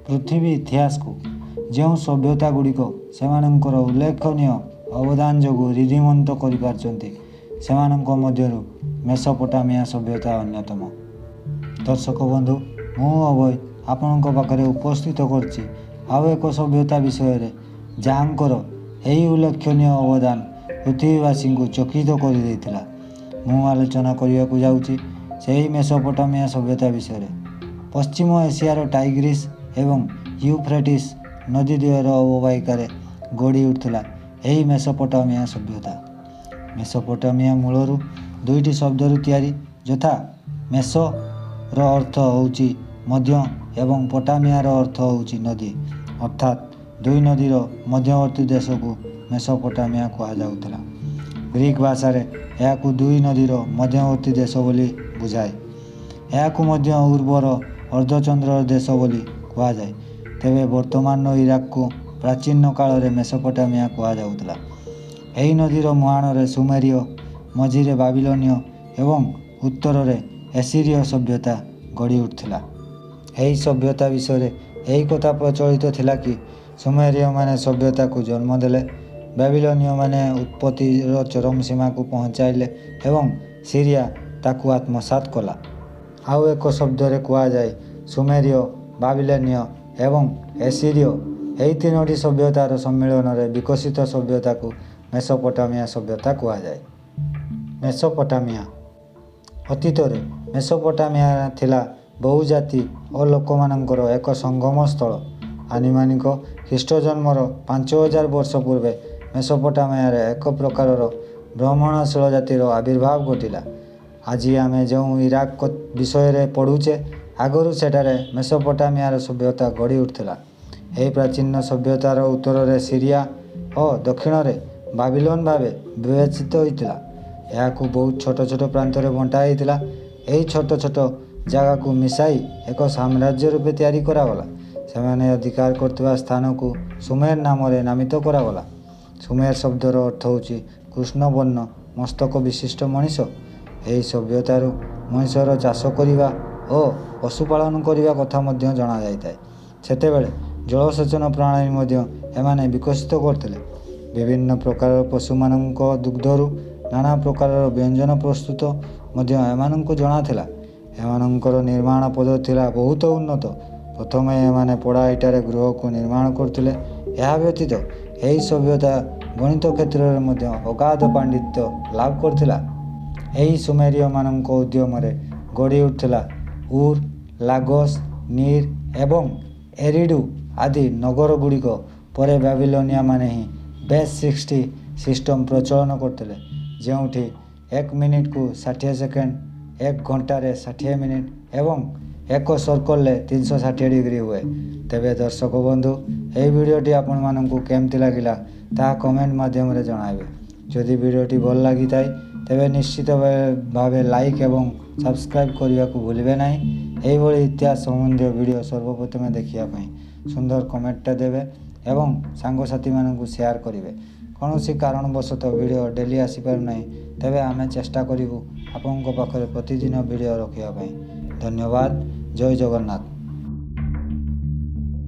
ପୃଥିବୀ ଇତିହାସକୁ ଯେଉଁ ସଭ୍ୟତା ଗୁଡ଼ିକ ସେମାନଙ୍କର ଉଲ୍ଲେଖନୀୟ ଅବଦାନ ଯୋଗୁଁ ରିଧିମନ୍ତ କରିପାରିଛନ୍ତି, ସେମାନଙ୍କ ମଧ୍ୟରୁ ମେସୋପଟାମିଆ ସଭ୍ୟତା ଅନ୍ୟତମ। ଦର୍ଶକ ବନ୍ଧୁ, ମୁଁ ଅଭୟ ଆପଣଙ୍କ ପାଖରେ ଉପସ୍ଥିତ କରୁଛି ଆଉ ଏକ ସଭ୍ୟତା ବିଷୟରେ, ଯାହାଙ୍କର ଏହି ଉଲ୍ଲେଖନୀୟ ଅବଦାନ ପୃଥିବୀବାସୀଙ୍କୁ ଚକିତ କରିଦେଇଥିଲା। ମୁଁ ଆଲୋଚନା କରିବାକୁ ଯାଉଛି ସେହି ମେସୋପଟାମିଆ ସଭ୍ୟତା ବିଷୟରେ। ପଶ୍ଚିମ ଏସିଆର ଟାଇଗ୍ରିସ୍ ଏବଂ ୟୁଫ୍ରେଟିସ୍ ନଦୀ ଦ୍ୱୟର ଅବବାହିକାରେ ଗଢ଼ି ଉଠିଥିଲା ଏହି ମେସୋପଟାମିଆ ସଭ୍ୟତା। ମେସୋପଟାମିଆ ମୂଳରୁ ଦୁଇଟି ଶବ୍ଦରୁ ତିଆରି, ଯଥା ମେସୋର ଅର୍ଥ ହେଉଛି ମଧ୍ୟ ଏବଂ ପଟାମିଆର ଅର୍ଥ ହେଉଛି ନଦୀ। ଅର୍ଥାତ୍ ଦୁଇ ନଦୀର ମଧ୍ୟବର୍ତ୍ତୀ ଦେଶକୁ ମେସୋପଟାମିଆ କୁହାଯାଉଥିଲା। ଗ୍ରୀକ୍ ଭାଷାରେ ଏହାକୁ ଦୁଇ ନଦୀର ମଧ୍ୟବର୍ତ୍ତୀ ଦେଶ ବୋଲି ବୁଝାଏ। ଏହାକୁ ମଧ୍ୟ ଉର୍ବର ଅର୍ଦ୍ଧଚନ୍ଦ୍ରର ଦେଶ ବୋଲି କୁହାଯାଏ। ତେବେ ବର୍ତ୍ତମାନର ଇରାକକୁ ପ୍ରାଚୀନ କାଳରେ ମେସୋପଟାମିଆ କୁହାଯାଉଥିଲା। ଏହି ନଦୀର ମୁହାଣରେ ସୁମେରୀୟ, ମଝିରେ ବାବିଲୋନୀୟ ଏବଂ ଉତ୍ତରରେ ଏସିରୀୟ ସଭ୍ୟତା ଗଢ଼ି ଉଠିଥିଲା। ଏହି ସଭ୍ୟତା ବିଷୟରେ ଏହି କଥା ପ୍ରଚଳିତ ଥିଲା କି ସୁମେରୀୟମାନେ ସଭ୍ୟତାକୁ ଜନ୍ମ ଦେଲେ, ବାବିଲୋନୀୟମାନେ ଉତ୍ପତ୍ତିର ଚରମ ସୀମାକୁ ପହଞ୍ଚାଇଲେ ଏବଂ ସିରିଆ ତାକୁ ଆତ୍ମସାତ୍ କଲା। ଆଉ ଏକ ଶବ୍ଦରେ କୁହାଯାଏ, ସୁମେରୀୟ, ବାବିଲୋନୀୟ ଏବଂ ଏସିରୀୟ ଏହି ତିନୋଟି ସଭ୍ୟତାର ସମ୍ମିଳନରେ ବିକଶିତ ସଭ୍ୟତାକୁ ମେସୋପଟାମିଆ ସଭ୍ୟତା କୁହାଯାଏ। ମେସୋପଟାମିଆ ଅତୀତରେ ମେସୋପଟାମିଆ ଥିଲା ବହୁ ଜାତି ଓ ଲୋକମାନଙ୍କର ଏକ ସଙ୍ଗମ ସ୍ଥଳ। ଆନୁମାନିକ ଖ୍ରୀଷ୍ଟ ଜନ୍ମର 5000 ବର୍ଷ ପୂର୍ବେ ମେସୋପଟାମିଆରେ ଏକ ପ୍ରକାରର ଭ୍ରମଣଶୀଳ ଜାତିର ଆବିର୍ଭାବ ଘଟିଲା। ଆଜି ଆମେ ଯେଉଁ ଇରାକ ବିଷୟରେ ପଢ଼ୁଛେ, ଆଗରୁ ସେଠାରେ ମେସୋପଟାମିଆର ସଭ୍ୟତା ଗଢ଼ି ଉଠିଥିଲା। ଏହି ପ୍ରାଚୀନ ସଭ୍ୟତାର ଉତ୍ତରରେ ସିରିଆ ଓ ଦକ୍ଷିଣରେ ବାବିଲୋନ ଭାବେ ବିବେଚିତ ହୋଇଥିଲା। ଏହାକୁ ବହୁତ ଛୋଟ ଛୋଟ ପ୍ରାନ୍ତରେ ବଣ୍ଟା ହୋଇଥିଲା। ଏହି ଛୋଟ ଛୋଟ ଜାଗାକୁ ମିଶାଇ ଏକ ସାମ୍ରାଜ୍ୟ ରୂପେ ତିଆରି କରାଗଲା। ସେମାନେ ଅଧିକାର କରୁଥିବା ସ୍ଥାନକୁ ସୁମେର ନାମରେ ନାମିତ କରାଗଲା। ସୁମେର ଶବ୍ଦର ଅର୍ଥ ହେଉଛି କୃଷ୍ଣବର୍ଣ୍ଣ ମସ୍ତକ ବିଶିଷ୍ଟ ମଣିଷ। ଏହି ସଭ୍ୟତାରୁ ମଣିଷର ଚାଷ କରିବା ଓ ପଶୁପାଳନ କରିବା କଥା ମଧ୍ୟ ଜଣାଯାଇଥାଏ। ସେତେବେଳେ ଜଳସେଚନ ପ୍ରଣାଳୀ ମଧ୍ୟ ଏମାନେ ବିକଶିତ କରିଥିଲେ। ବିଭିନ୍ନ ପ୍ରକାରର ପଶୁମାନଙ୍କ ଦୁଗ୍ଧରୁ ନାନା ପ୍ରକାରର ବ୍ୟଞ୍ଜନ ପ୍ରସ୍ତୁତ ମଧ୍ୟ ଏମାନଙ୍କୁ ଜଣାଥିଲା। ଏମାନଙ୍କର ନିର୍ମାଣ ପଦ୍ଧତି ଥିଲା ବହୁତ ଉନ୍ନତ। ପ୍ରଥମେ ଏମାନେ ପୋଡ଼ା ଇଟାରେ ଗୃହକୁ ନିର୍ମାଣ କରୁଥିଲେ। ଏହା ବ୍ୟତୀତ ଏହି ସଭ୍ୟତା ଗଣିତ କ୍ଷେତ୍ରରେ ମଧ୍ୟ ଅଗାଧ ପାଣ୍ଡିତ୍ୟ ଲାଭ କରିଥିଲା। ଏହି ସୁମେରୀୟମାନଙ୍କ ଉଦ୍ୟମରେ ଗଢ଼ି ଉଠିଥିଲା ଉର୍, ଲାଗସ୍, ନିର୍ ଏବଂ ଏରିଡୁ ଆଦି ନଗରଗୁଡ଼ିକ। ପରେ ବାବିଲୋନିଆମାନେ ହିଁ ବେସ୍ 60 ସିଷ୍ଟମ୍ ପ୍ରଚଳନ କରିଥିଲେ, ଯେଉଁଠି 1 ମିନିଟକୁ 60 ସେକେଣ୍ଡ, 1 ଘଣ୍ଟାରେ 60 ମିନିଟ୍ ଏବଂ ଏକ ସର୍କଲରେ 360 ଡିଗ୍ରୀ ହୁଏ। ତେବେ ଦର୍ଶକ ବନ୍ଧୁ, ଏହି ଭିଡ଼ିଓଟି ଆପଣମାନଙ୍କୁ କେମିତି ଲାଗିଲା ତାହା କମେଣ୍ଟ ମାଧ୍ୟମରେ ଜଣାଇବେ। ଯଦି ଭିଡ଼ିଓଟି ଭଲ ଲାଗିଥାଏ, ତେବେ ନିଶ୍ଚିତ ଭାବେ ଲାଇକ୍ ଏବଂ ସବସ୍କ୍ରାଇବ୍ କରିବାକୁ ଭୁଲିବେ ନାହିଁ। ଏହିଭଳି ଇତିହାସ ସମ୍ବନ୍ଧୀୟ ଭିଡ଼ିଓ ସର୍ବପ୍ରଥମେ ଦେଖିବା ପାଇଁ ସୁନ୍ଦର କମେଣ୍ଟଟା ଦେବେ ଏବଂ ସାଙ୍ଗସାଥିମାନଙ୍କୁ ସେୟାର କରିବେ। କୌଣସି କାରଣବଶତଃ ଭିଡ଼ିଓ ଡେଲି ଆସିପାରୁନାହିଁ, ତେବେ ଆମେ ଚେଷ୍ଟା କରିବୁ ଆପଣଙ୍କ ପାଖରେ ପ୍ରତିଦିନ ଭିଡ଼ିଓ ରଖିବା ପାଇଁ। ଧନ୍ୟବାଦ। ଜୟ ଜଗନ୍ନାଥ।